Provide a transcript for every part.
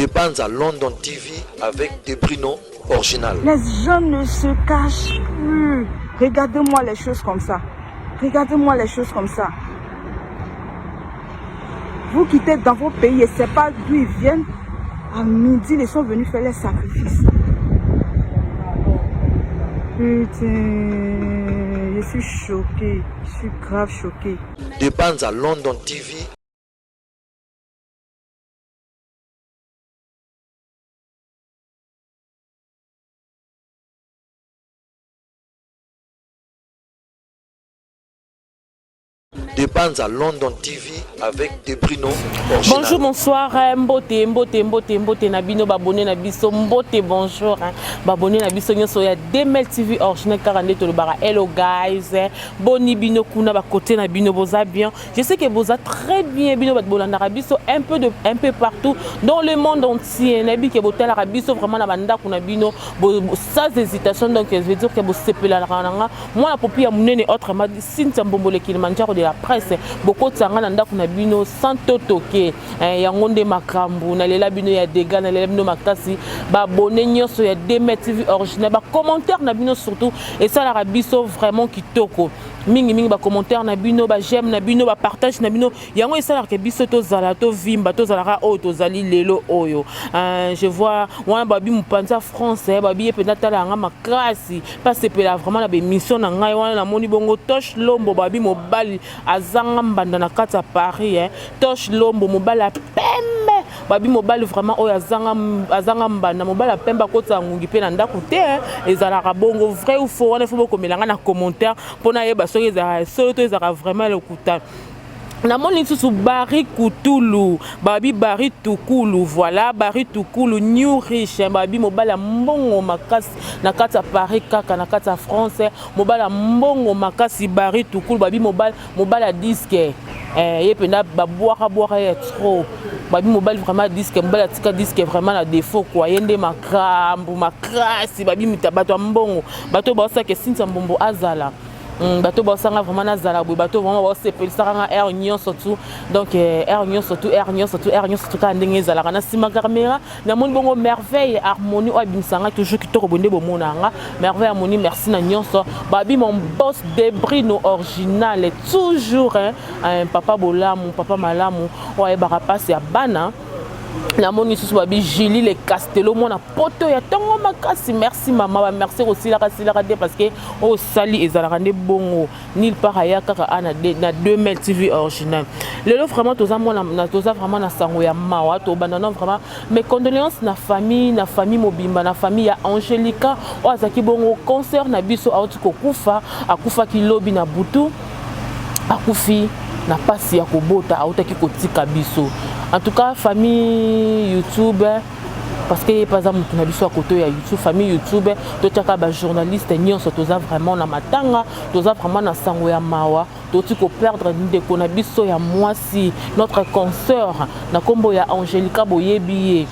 De Banza London TV avec Debrino original. Les gens ne se cachent plus. Regardez-moi les choses comme ça. Regardez-moi les choses comme ça. Vous quittez dans vos pays et c'est pas d'où ils viennent. À midi, ils sont venus faire les sacrifices. Putain, je suis choquée. Je suis grave choquée. De Banza London TV. De Banza London TV avec Debrino original. Bonjour, bonsoir, eh, mbote, mbote, mbote, mbote na bino babonné na biso, mbote, bonjour, hein. Babonné na biso nyonso ya DML TV original kaka nde tolobaka hello guys, eh. Boni bino kuna ba côté na bino boza bien. Je sais que boza très bien bino bat bolandaka biso un peu de un peu partout dans le monde entier. Nayebi ke botalaka biso vraiment na bandako na bino bo, sans hésitation donc je veux dire que bosepelaka na nga mwana popi ya munene autrement dit Cynthia Mbombole Kilimanjaro de la presse bokotisa nga na ndako na bino sans totoke eh, yango nde makambo nalela bino ya dega nalela bino makasi baabonne nyonso ya dme tv original bacommentaire na bino surtout esalaka biso vraiment kitoko mingimingi bacommentaire na bino bajeme na bino bapartage na bino yango esalaka biso tozala tovimba tozalaka oyo tozali lelo oyo euh, je vois wana babi mopanzi ya france eh, babi ye mpenza tala yanga makasi pasepela vraiment na baémission na ngai wana namoni bongo tosh lombo babi mobali azanga mbanda na kati ya paris eh. tosh lombo mobali ya pembe babi mobali vraiment oyo azanga, azanga mbanda mobali ya pembe akotisa ngungi mpe na ndako te eh. ezalaka bongo vrai ou faux wana ifo bokomela ngai na commentaire mpo nayeba soki ezalaka solo to ezalaka vraiment lokuta namoni lisusu bari kutulu babi bari tukulu voilà bari tukulu new riche babi mobali ya mbongo makasi na kati ya paris kaka na kati ya france mobali ya mbongo makasi bari tukulu babi mobali mobali ya diske eh, ye mpenza babwaka bwaka ye trop babi mobali vraiment diske mobali atika diske vraiment na défaut kua ye nde makambo makasi babi bato ya mbongo bato baosaka esintia mbombo azala bato baosanga vraiment nazala boye bato vraiment baosepelisaka nga heure nyonso tu donc eh, heure nyonso tu heure nyonso tu heure nyonso tu kaka ndenge ezalaka na nsima caméra namoni bongo merveille harmonie oyo abimisa nga toujours kitoko boye nde bomona nga merveille harmonie merci na nyonso babi mon boss debrino original toujours hein, hein, papa bolamu papa malamu oyo ayebaka mpasi ya bana namoni lisusu babi julie le castello mwana poto ya ntongo makasi merci mama bamerci kosilaka silaka te parce que oyo osali ezalaka nde bongo nil part aya kaka a na 2000 tv original lelo vraiment toza mwana toza vraiment na sango ya mawa tobanda no vraiment mes condoléances na famille na famille mobimba na famille ya angelica oyo azalaki bongo concert na biso auti kokufa akufaki lobi na butu akufi na pasi ya kobota autaki kotika biso en tout cas famille youtube parce que ye mpe aza motu na biso ya koto ya youtube famille youtube totiaka bajournaliste nyonso toza vraiment na matanga toza vraiment na sango ya mawa toti koperdre ndeko na biso ya mwasi notre consoeur na nkombo ya angelica boyebi ye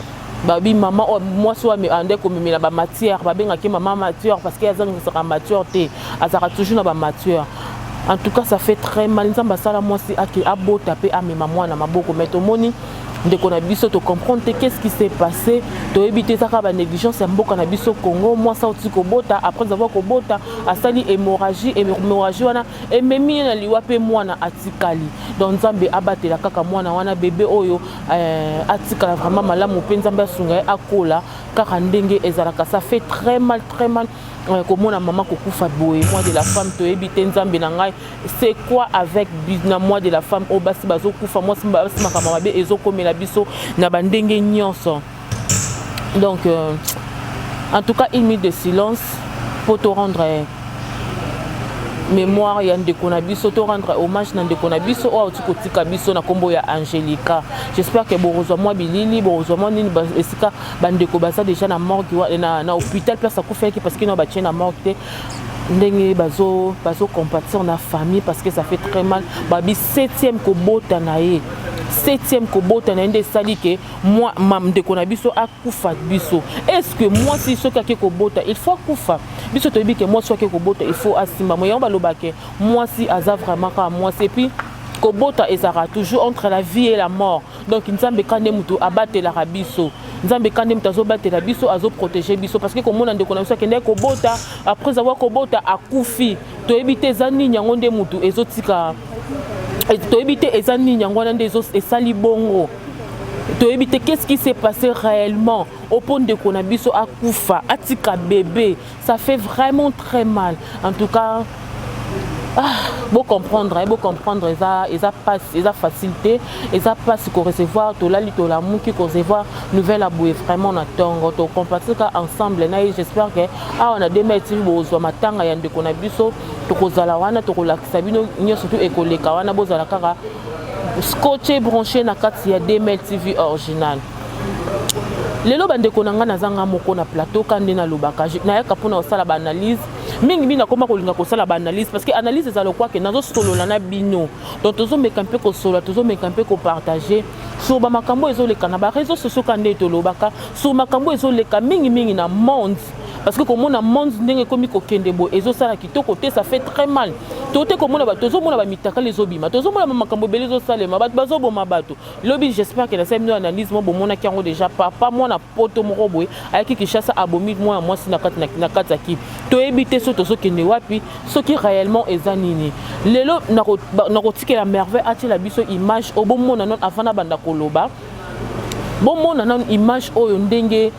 babi mama oyo mwasi oyo ande komemela bamatière babengaki mama matière parce que azangisaka matière te azalaka toujours na bamatière en tout cas ça fait très mal nzambe asala mwasi ake abota mpe amema mwana maboko mais tomoni ndeko na biso tocomprendre te qu'est ce qui s'est passé toyebi te ezaka banégligence ya mboka na biso congo mwasi auti kobota après avoir kobota asali hémorragie hémorragie wana ememi ye na liwa mpe mwana atikali donc nzambe abatela kaka mwana wana bebe oyo eh, atikala vraiment malamu mpe nzambe asunga ye akola kaka ndenge ezalaka ça fait très mal très mal eh, komona mama kokufa boye mois de la femme toyebi te nzambe na ngai c'est quoi avec na mois de la femme oyo basi bazokufa mwasi basi makambo mabe ezokomela biso na bandenge nyonso donc euh, en tout cas une minute de silence pour te rendre eh, mémoire ya ndeko na biso to rendre hommage na ndeko na biso oyo auti kotika biso na nkombo ya angelica j'espère que bokozwa mwa bilili bokozwa mwa nini esika bandeko baza déjà na morgue na, na hôpital place akufaki parce que no batie na morgue te ndenge bazo bazo compatir na famille parce que ça fait très mal babi septième kobota na ye septième kobota na ye nde esali ke mwa ndeko na biso akufa biso est ce que mwasi soki ake kobota il faut akufa biso toyebi ke mwasi ake kobota il faut asimba mo yango balobake mwasi aza vraiment kaka mwasi et puis Kobota ezalaka toujours entre la vie et la mort. Donc Nzambe ka nde mutu abatelaka biso. Nzambe ka nde mutu azobatela biso, azoprotege biso parce que komona ndeko na biso akendaki kobota, après avoir kobota akufi. Toyebi te eza nini yango nde mutu ezotika, toyebi te eza nini yango wana nde esali bongo. Toyebi te qu'est-ce qui s'est passé réellement opo ndeko na biso akufa, atika bébé. Ça fait vraiment très mal. En tout cas, ah, bo comprendre, bo comprendre, eza eza pas eza facilité, eza pas ko recevoir tolali tolamuki ko recevoir nouvelle aboye vraiment na tongo to compatir ka ensemble na ye. J'espère que awa na 2 TV bozwa matanga ya ndeko na biso, tokozala wana tokolakisa bino nyonso tu ekoleka wana, bozala kaka scotché branché na kati ya 2 TV original. Lelo bandeko na ngai nazanga moko na plateau ka nde nalobaka nayaka mpona kosala baanalyse mingi mingi, nakoma kolinga kosala baanalyse parce que analyse ezala lokwake nazosolola na bino, donc tozomeka mpe kosolola, tozomeka mpe kopartage sur bamakambo ezoleka na bareseau sociaux ka nde tolobaka sur makambo ezoleka mingimingi na monde, parce que komona monde ndenge ekomi kokende boye ezosala kitoko te, ça fait très mal. Tote komona bato, tozomona bamitakala ezobima, tozomona bamakambo ebele ezosalema, bato bazoboma bato. Lobi j'espère que nasali bino analyse mo bomonaki yango déjà, papa mwana poto moko boye ayaki Kinshasa abomi mwana mwasi na kati na kati ya ki toyebi te so tozokende wapi, soki réellement eza nini. Lelo nakotikela Merveille atiela biso image oyo bomona nano avant nabanda koloba, bomona nano image oyo ndenge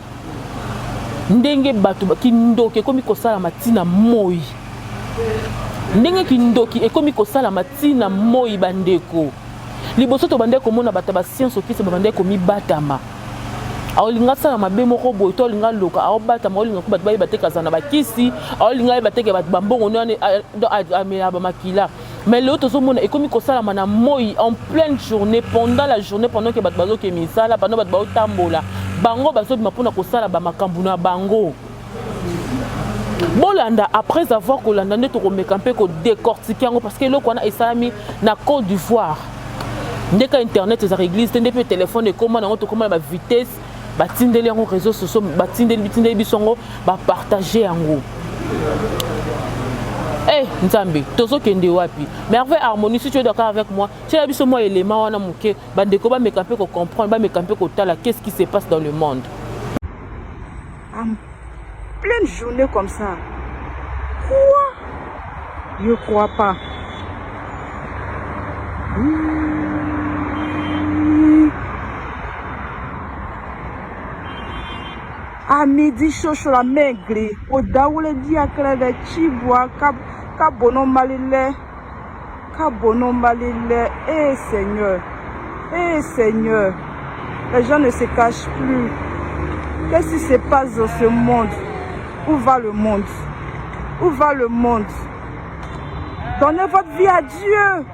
ndenge bato kindoki ekomi kosalama ntina moi, ndenge kindoki ekomi kosalama ntina moi. Bandeko, liboso tobandaki komona bato ya bascience okisi babandaki komibatama, aolinga asala mabe moko boye to aolinga aloka, aobatama, aolinga ko bato bayeba te kazala na bakisi, aolinga ayeba te ke bato bambongo wana amela bamakila. Mais lelo tozomona ekomi kosalama na moi, en pleine journée, pendant la journée, pendant ke bato bazoke misala, pendant bato baotambola, bango bazobima mpona kosala bamakambo na bango. Bolanda, après avoir kolanda nde tokomeka mpe kodécortiquer yango, parce que eloko wana esalami na Côte d'Ivoire. Ndeka internet ezaka église te, nde mpe telefone ekóma nango, tokóma na bavitesse, batindeli yango réseaux sociaux, batindeli bitindeli biso yango, bapartage yango. Eh Nzambe, tozokende wapi? Merveille Harmonie, si tu es d'accord avec moi, tiela biso mwa élément wana moke, bandeko bameka mpe kocomprendre, bameka mpe kotala qu'est-ce qui se passe dans le monde. En pleine journée comme ça. Quoi? Je crois pas. Mmh. À midi, chaud, chaud, la maigre. Au daoule diacre de Chibois, Kabono Malile. Kabono Malile. Eh Seigneur. Eh Seigneur. Les gens ne se cachent plus. Qu'est-ce qui se passe dans ce monde? Où va le monde? Où va le monde? Donnez votre vie à Dieu.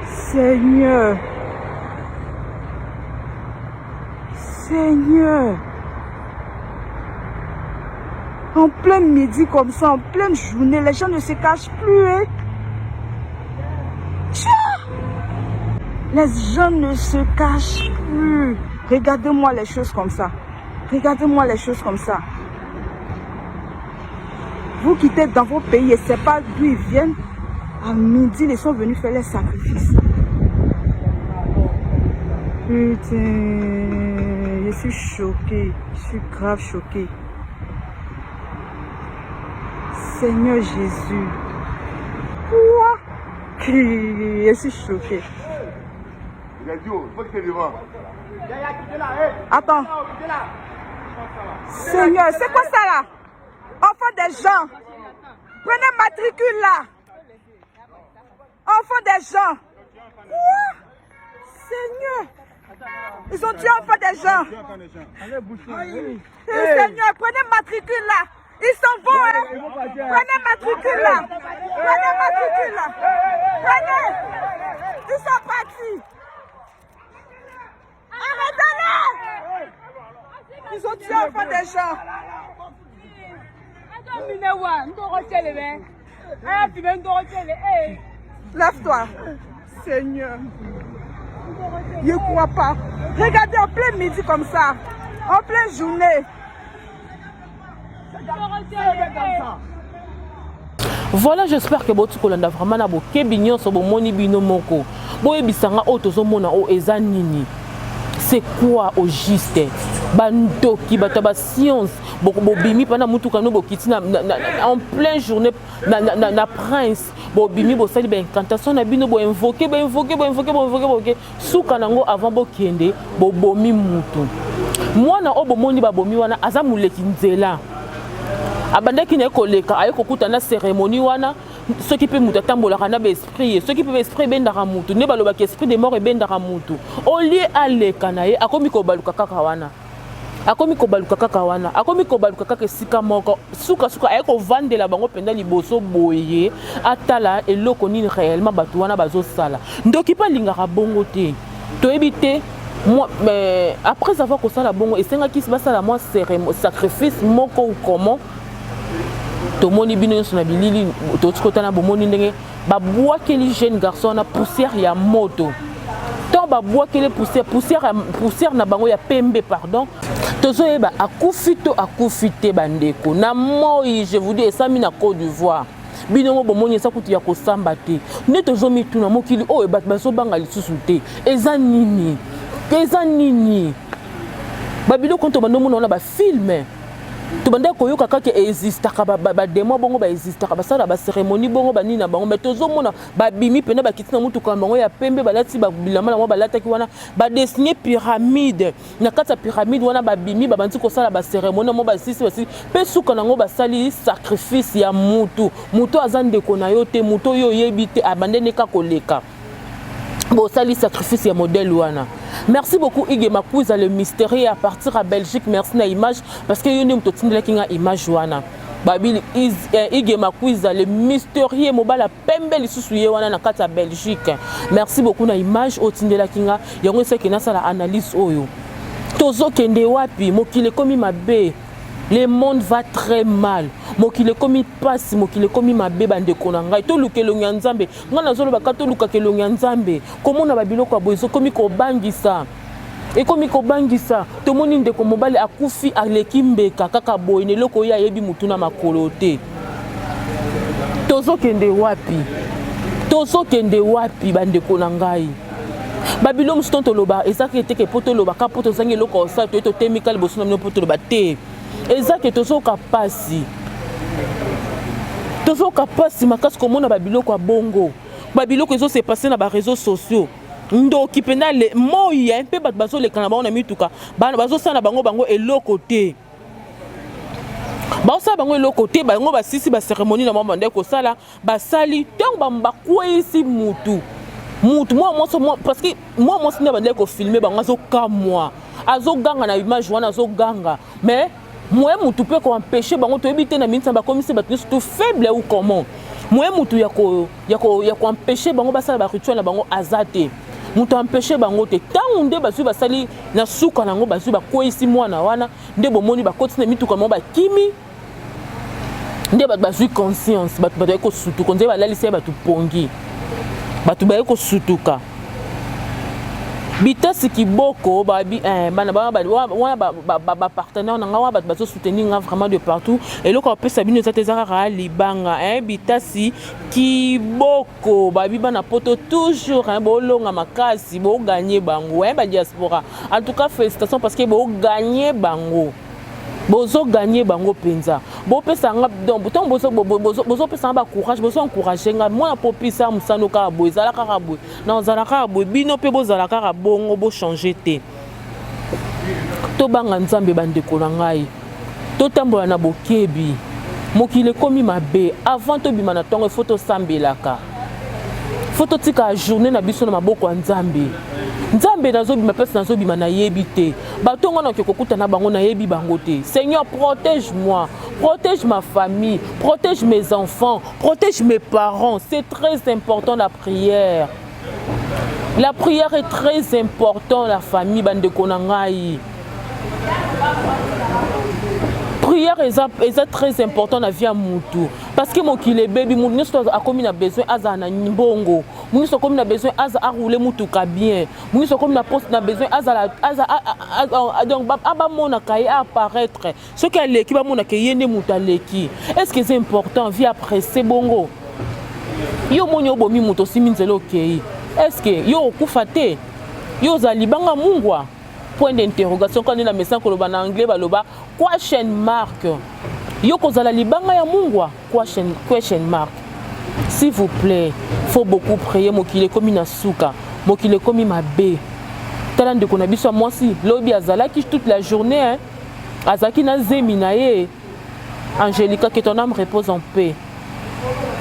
Seigneur. Seigneur. En plein midi comme ça, en pleine journée, les gens ne se cachent plus. Hein? Les gens ne se cachent plus. Regardez-moi les choses comme ça. Regardez-moi les choses comme ça. Vous quittez dans vos pays et c'est pas d'où ils viennent. À midi, ils sont venus faire les sacrifices. Putain, je suis choquée. Je suis grave choquée. Seigneur Jésus. Quoi? Je suis choquée. Attends. Seigneur, c'est quoi ça là? Enfant des gens. Prenez matricule là. Enfant des gens. Quoi? Seigneur. Ils ont tué enfant des gens. Seigneur, prenez matricule là. Ils s'en vont, hein. Prenez matricule là. Prenez matricule là. Prenez. Ils sont partis. Arrêtez-les. Ils ont tué enfant des gens. Lève-toi. Seigneur. Je ne crois pas. Regardez en plein midi comme ça. En pleine journée. Voilà, j'espère que boti kolanda vraiment na bokebi nyonso, bomoni bino moko. Boyebisa nga oyo tozomona oyo eza nini? C'est quoi au juste? Bandoki, bato ya bascience, bobimi mpana mutuka no, bokiti na, en pleine journée na prince, bobimi, bosali baincantation na bino, boinvoke, boinvoke, boinvoke, boinvoke, boinvoke, suka nango avant bokende bobomi mutu. Mwana oyo bomoni babomi wana aza moleki nzela, abandaki na ye koleka, aye kokuta na cérémonie wana. Soki mpe moto atambolaka na baesprit ye, soki mpe baesprit ebendaka motu, nde balobaka esprit de mort ebendaka motu, olie aleka na ye, akomi kobaluka kaka wana, akomi kobaluka kaka wana, akomi kobaluka kaka esika moko. Sukasuka aye kovandela bango mpenza liboso boye, atala eloko nini réellement bato wana bazosala. Ndoki mpe alingaka bongo te, toyebi te. Mais après avoir kosala bongo, esengaki basala mwa sacrifice moko ou comment. Tomoni bino nyonso na bilili toti kotana, bomoni ndenge babwakeli jeune garçon wana poussière ya moto. Ntango babwakeli poussière, poussière, poussière na bango ya pembe, pardon, tozoyeba akufi to akufi te. Bandeko, na moi, je vous dis, esami na Côte d'Ivoire. Bino ngo bomoni, eza kutu ya kosamba te. Nde tozomituna, mokili oyo bato bazobanga lisusu te, eza nini? Eza nini? Babiloko to bandomona wana, bafilm tobandaki koyoka kaka existaka, badémon bongo baexistaka, basala bacérémonie bongo, banini na bango. Mais tozomona babimi mpena, bakiti na mutuka na bango ya pembe, balati bilamba na bango balataki wana, badessine pyramide. Na kati ya pyramide wana babimi, babandi kosala bacérémonie yango, basisi, basisi mpe suka nango basali sacrifice ya mutu. Mutu aza ndeko na yo te, mutu oyo oyebi te, abandeni kaka koleka, bosali sacrifice ya modèle wana. Merci beaucoup Ige Makuiza le mystérieux à partir à Belgique. Merci na image, parce que yo nde moto otindelaki nga image wana. Babili Ige Makuiza le mystérieux, mobala pembe lisusu ye wana na kati ya Belgique. Merci beaucoup na image oyo otindelaki nga yango, esaki nasala analyse oyo. Tozokende wapi? Mokili ekomi mabe, le monde va très mal, mokili ekomi mpasi, mokili ekomi mabe. Bandeko na ngai, toluka elongi ya Nzambe. Ngai nazolobaka, tolukaka elongi ya Nzambe. Komona babiloko ya boye ezokomi kobangisa, ekomi kobangisa. Tomoni ndeko mobali akufi, aleki mbeka kaka boye na eloko oyo ayebi mutu na makolo te. Tozokende wapi? Tozokende wapi, bandeko na ngai? Babilo mosusu to toloba ezaki eteke mpo tolobaka, mpo tozangi eloko kosala, toye totemika liboso na bino mpo toloba te. Eza ke tozoka pasi, tozoka pasi makasi komona babiloko ya bongo, babiloko ezose passer na baréseaux sociaux. Ndoki mpenza moi mpe bato bazoleka na bango na mituka, bazosala na bango bango eloko te, baosala bango eloko te. Bango basisi bacérémonie na bango, bande kosala, basali. Ntango bakweyisi mutu, mutu mwana mwasi, parce que mwana mwasi nde bandeki kofilme bango, azokamwa, azoganga na image wana, azoganga. Mais moyen mutu mpe koempêche bango toyebi te. Na miniti na bakomisi bato nyonso to faible ou comment, moyen mutu ya koempêche bango basala barituel na bango aza te, moto empêche bango te. Ntango nde bazwi, basali na suka nango, bazwi, bakweyisi mwana wana, nde bomoni bakoti na mituka bango, bakimi. Nde bato bazwi conscience, bato baye kosutuka, nzela balalisi ye bato pongi, bato baye kosutuka. Bitasi Kiboko babi eh, bana wana bapartenaire na nga wana, bato bazosoutenir nga vraiment de partout. Eloko bapesa bino eza te, eza kaka libanga eh, Bitasi Kiboko babi bana poto toujours eh, bolonga makasi, boganye bango eh, badiaspora. En tout cas félicitations, parce que boganye bango, bozoganye bango mpenza. Bopesa nga donc ntango bozopesa nga bacourage, bozoencourage nga mwana popisa mosano kaka boye, ezala kaka boye, na ozala kaka boye, bino mpe bozala kaka bongo, bochange te. Tobanga Nzambe, bandeko na ngai, totambola na bokebi. Mokili ekomi mabe. Avant tobima na ntongo, ifo tosambelaka, fo totika journée na biso na maboko ya Nzambe. Nzambe, nazobima mpesi, nazobima, nayebi te bato ngo nakoki kokuta na bango, nayebi bango te. Seigneur, protège moi, protège ma famille, protège mes enfants, protège mes parents. C'est très important, la prière, la prière est très important, la famille. Bandeko na ngai, prière eza, eza très important na vie ya mutu, parce que mokili ebebi. Mutu nyonso akomi na besoin azala na mbongo. Moto nyonso akomi na besoin aza aroule motuka bien. Moto nyonso akomi na poste na besoin azala aza donc abamonaka ye apparaître. Soki aleki bamonaka ye nde moto aleki. Est ce que c'est important vie apresse bongo? Yo omoni obomi moto osimi nzela okei. Est ce que yo okufa te? Yo ozala libanga mungwa? Point d'interrogation. Quand na mesa koloba na anglais baloba question mark. Yo kozala libanga ya mungwa? Question, question mark. S'il vous plaît, faut beaucoup prier. Mokili ekomi na suka, mokili ekomi mabe. Tala ndeko na biso ya mwasi, lobi azalaki toute la journée, hein? Azalaki na zemi na ye. Angelica, que ton âme repose en paix.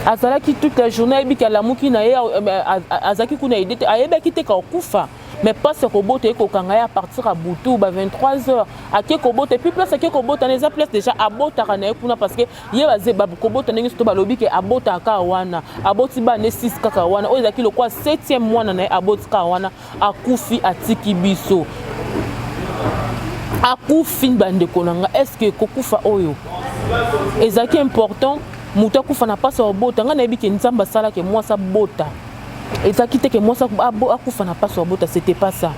Azalaki toute la journée, ayebiki alamuki na ye, azalaki kuna ede te, ayebaki te ka okufa. Mais place ya kobota ekokanga ye à partir ya butu ba 23 heures ake kobota. Et puis place ake kobota na eza place déjà abotaka na ye kuna, parce que ye baze kobota ndenge soto balobi ke abotaka kaka wana, aboti bana 6 kaka wana, oyo ezalaki lokwa 7e mwana na ye, aboti kaka wana, akufi, atiki biso, akufi. Bandeko na nga, est ce que kokufa oyo ezalaki important? Moto akufa na mpasi ya kobota? Ngai nayebi ke Nzambe asalaki mwasi abota, ezalaki te ke mwasi akufa na mpasi ya kobota. C'était pas ça.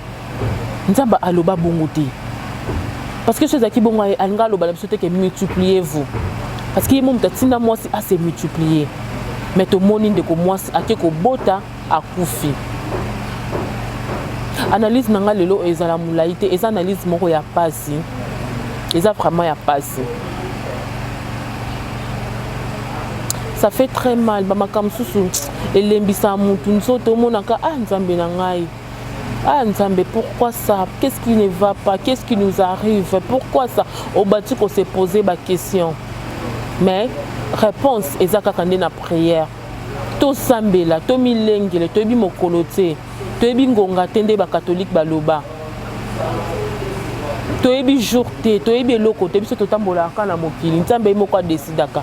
Nzambe aloba bongo te, parce que so ezalaki bongo, alinga aloba na biso te ke multipliez vous, parce que ye mo moto atinda mwasi ase multiplier. Mais tomoni ndeko mwasi ake kobota, akufi. Analyse na nga lelo ezala molai te, eza analyse moko ya pasi, eza vraiment ya pasi, ça fait très mal. Bamakambo mosusu elembisaka mutu nzoto, omonaka ah Nzambe na ngai, ah Nzambe, pourquoi ça? Qu'est-ce qui ne va pas? Qu'est-ce qui nous arrive? Pourquoi ça? Obati kose poser baquestion, mais réponse eza kaka nde na prière. Tosambela, tomilengele, toyebi mokolo te, toyebi ngonga te. Nde bakatholike baloba toyebi jour te, toyebi eloko te. Biso totambolaka kaka na mokili. Nzambe ye moko adesidaka,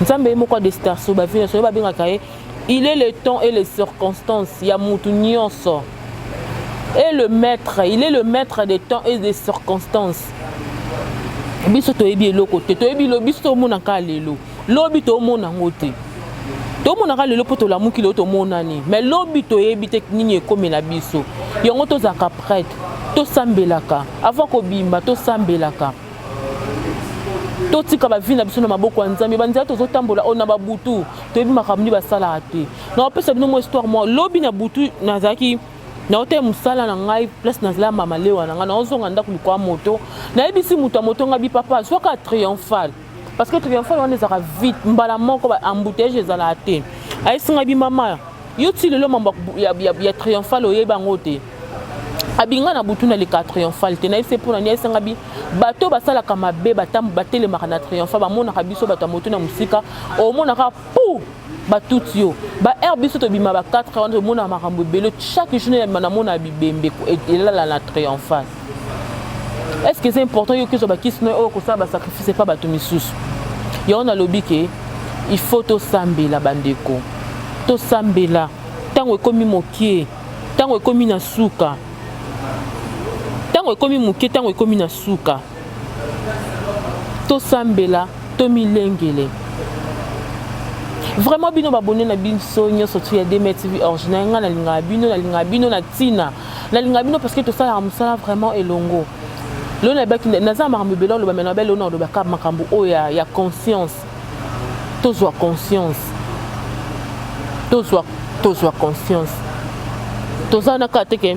Nzambe ye moko adesidaka so bavie nyonso. Ye babengaka ye, il est le temps et les circonstances ya mutu nyonso et le maître, il est le maître des temps et des circonstances. Biso toyebi eloko te, toyebi biso tomonaka lelo, lobi tomona yango te. Tomonaka lelo mpo tolamuki lelo, tomonani, mais lobi toyebi te nini ekomela biso. Yango tozalaka prête, tosambelaka avant kobima, tosambelaka, totika bavie na biso na maboko ya Nzambe. Banzela tozotambola oyo na babutu, toyebi makambo nini basalaka te. Naopesa bino mwa histoire mwa lobi na butu. Nazalaki naotala mosala na ngai, place nazala mama lewa na ngai, naozonga ndako likwa moto. Nayebisi moto ya moto ngai bi papa zwaka Triomphal, parce que Triomphal wana ezalaka vite, mbala moko embouteillage ezalaka te. Ayebisi ngai bi mama, yo ti lelo mambo ya Triomphal oyeba yango te? Abinga na butu naleka Triomphal te. Nayebisi mpona nini? Ayebisi ngai bi bato basalaka mabe batelemaka na Triomphal, bamonaka biso bato ya moto na mosika, omonaka pu batuti yo baheure biso tobima ba 4 heures, tomona makambo ebele. Chaque jour namona bibembe elala na Triomphal. Est ce que c'est important yo kozwa bakisi no oyo kosala basacrifice epa bato misusu? Yango nalobi ke il faut tosambela, bandeko, tosambela. Ntango ekomi mokie, ntango ekomi na suka, ntango ekomi moke, ntango ekomi na suka, tosambela, tomilengele vraiment. Bino babone na biso nyonso tu ya Deme TV original, ngai nalingaka bino, nalingaka bino na ntina, nalingaka bino parce que tosalaka mosala vraiment elongo. Lelo nayebaki naza makambo ebele oloba, me nabe lelo nalobaka makambo oyo ya conscience. Tozwa conscience, tozwa conscience. Toza na kaka te ke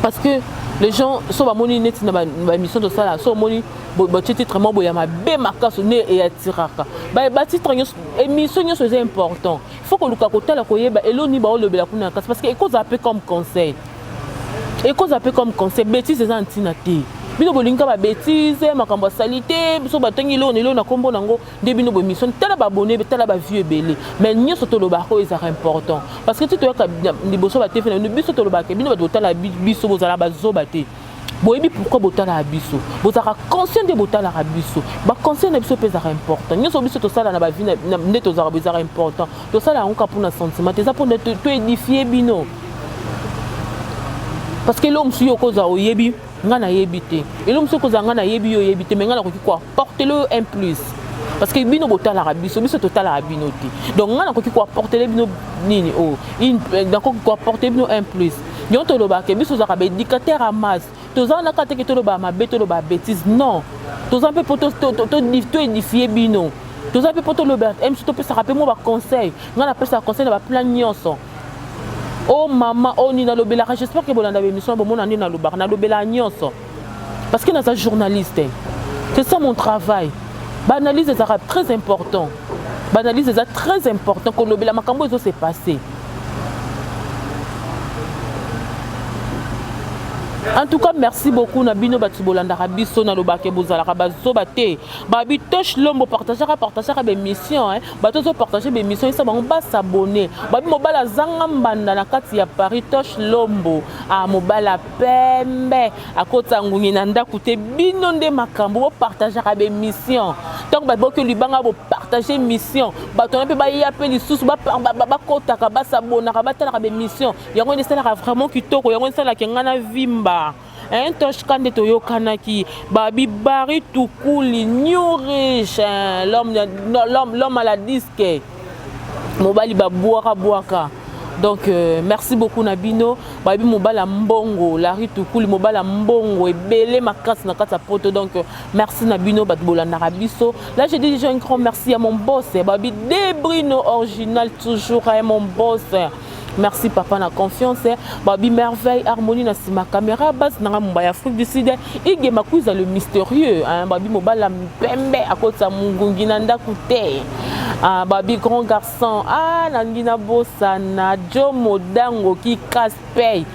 parce que les gens so bamoni neti na baémission tosala, so omoni batie titre moko boye ya mabe makasi nde eyatiraka batitre nyonso. Émission nyonso eza important, il faut koluka kotala, koyeba eloni baolobela kuna kasi, parce que ekozala mpe comme conseil, ekozala mpe comme conseil. Bétise eza ntina te. Bino bolingi kaka babétise, makambo asali te. Biso batongi eloko na eloko na nkombo nango nde bino boémission. Tala baabonné, tala bavue ebele, mais nyonso tolobaka oyo ezalaka important, parce que ti toyaka liboso batv na bino, biso tolobaka bino bato botala biso, bozala bazoba te. Boyebi pourquoi botalaka biso, bozalaka conscient nde botalaka biso. Baconseil na biso mpe ezalaka important. Nyonso biso tosala na bavie nde tozalaka, ezalaka important. Tosala yango kaka mpona sentiment te, eza mpona toédifie bino, parce que eloko mosusu yo okozala oyebi, ngai nayebi te. Eloko mosusu okozala ngai nayebi, yo oyebi te, mais ngai nakoki koapporter oyo un plus. Parce que bino botalaka biso, biso totalaka bino te. Donc ngai nakoki koapportele bino nini oyo, oh, nakoki koapporte bino un plus. Yango tolobaka ke biso ozalaka baéducateur ya masse. Toza wana kaka teke toloba mabe, toloba bêtise, non. Toza mpe mpo toédifie bino, toza mpe mpo toloba mso, topesaka mpe mwa baconseil. Ngai napesaka conseil na baplan nyonso. O mama o nini nalobelaka, j'espère ke bolanda baémission, bomona nde nalobaka, nalobelaka nyonso parce que naza journaliste, c'est ça mon travail. Baanalyse ezalaka très important, baanalyse eza très important, kolobela makambo ezo se passer. En tout cas, merci beaucoup na bino bato bolandaka biso. Nalobaka bozalaka bazoba te. Babi Tosh Lombo, partageaka, partageaka bémission, hein. Bato ozopartage bémission, esa bango basabone. Babi mobali azanga mbanda na kati ya Paris, Tosh Lombo, ah, mobali pembe akota ngungi na ndako te. Bino nde makambo, bopartageaka bémission. Ntango bato boki libanga, bopartage mission, bato wana mpe baya mpe lisusu, bakotaka, basabonaka, batalaka bémission. Yango nde esalaka vraiment kitoko, yango esalaka ngai na vimba. Toshka nde toyokanaki. Babi Bari Tukuli, new riche, l'homme à la disque, mobali babwaka bwaka. Donc merci beaucoup na bino. Babi mobali ya mbongo, Lari Tukuli, mobali ya mbongo ebele makasi na kati ya Poto. Donc merci na bino bato bolandaka biso. Là, je dis déjà un grand merci à mon boss, babi Debrino original, toujours à mon boss. Merci papa na confiance. Babi Merveille Harmonie na nsima caméra, base nanga mobaya Afrique du Sud, Ige Makuiza le mystérieux, hein. Babi mobala pembe akotisa mungungi na ndako te. Ah, babi grand garçon, ah, nalingi nabosana Jo Modango Kikaspey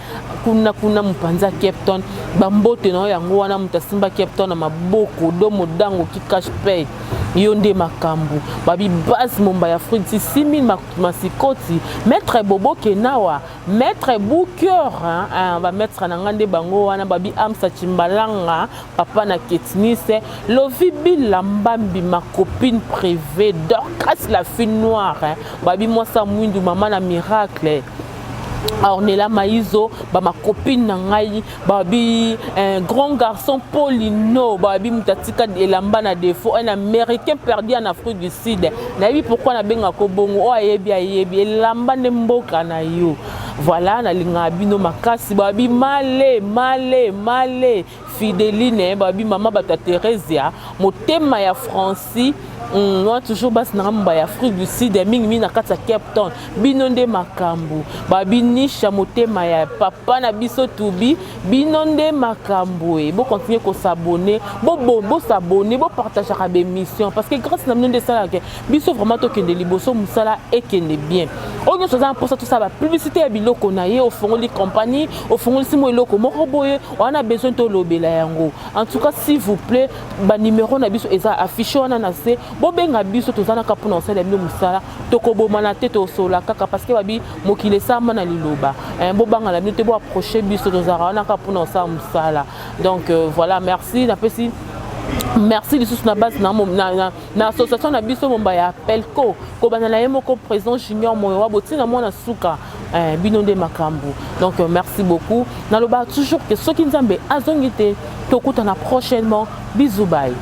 kuna kuna, mopanzi ya Cape Town. Bambote na yo yango wana, moto asimba Cape Town na maboko, do Modango Kikaspey, yo nde makambo. Babi base momba ya Afrique du Sud, 6000 masikoti, maître Bobo Kenawa, maître Booker, hein, bamaître na nga nde bango wana. Babi Amsa Chimbalanga, papa na Ketnise Lovi Bila Mbambi, ma copine privée Dorcas la fille noire, hein. Babi mwasa mwindu, mama na miracle Ornella Maizo, bama copine na ngai. Babi un grand garçon Paulino, babi moto atika elamba na défaut, un Américain perdu en Afrique du Sud. Nayebi pourquoi nabengaka bongo, oyo ayebi ayebi, elamba nde mboka na yo. Voilà, nalingaka bino makasi. Babi male male male Fideline, babi mama bato ya Theresia, motema ya Francis wana, toujours basi nanga mobaya ya Afrique du Sud, mingimingi na kati ya Cape Town. Bino nde makambo. Babi Nisha, motema ya papa na biso Tubi, bino nde makambo. E bocontinue kosabone, bosabone, bopartageaka bémission parce que grâce na bino nde esalaka biso vraiment tokende liboso, mosala ekende bien. Oyo nyonso aza na mposa tosala bapublicité ya biloko na ye, ofongoli compagnie, ofongolisi mo eloko moko boye, wana besoin tolobela yango, en tout cas, s'il vous plaît, banimero na biso eza affiché wana na se, bobenga biso. Toza naka mpona kosalela bino mosala, tokobomana te, tosola kaka parce que babi mokili esama na liloba. Bobanga na bino te, boapproche biso, tozalaka wana kaka mpona kosala mosala. Donc voilà, merci, napesi merci lisusu na base na association na biso momba ya Pelco, kobanda na ye moko président Junior Moyo wa botina mwana suka, bino nde makambo. Donc merci beaucoup. Naloba toujours ke soki Nzambe azongi te, tokutana prochainement. Bisous, bye.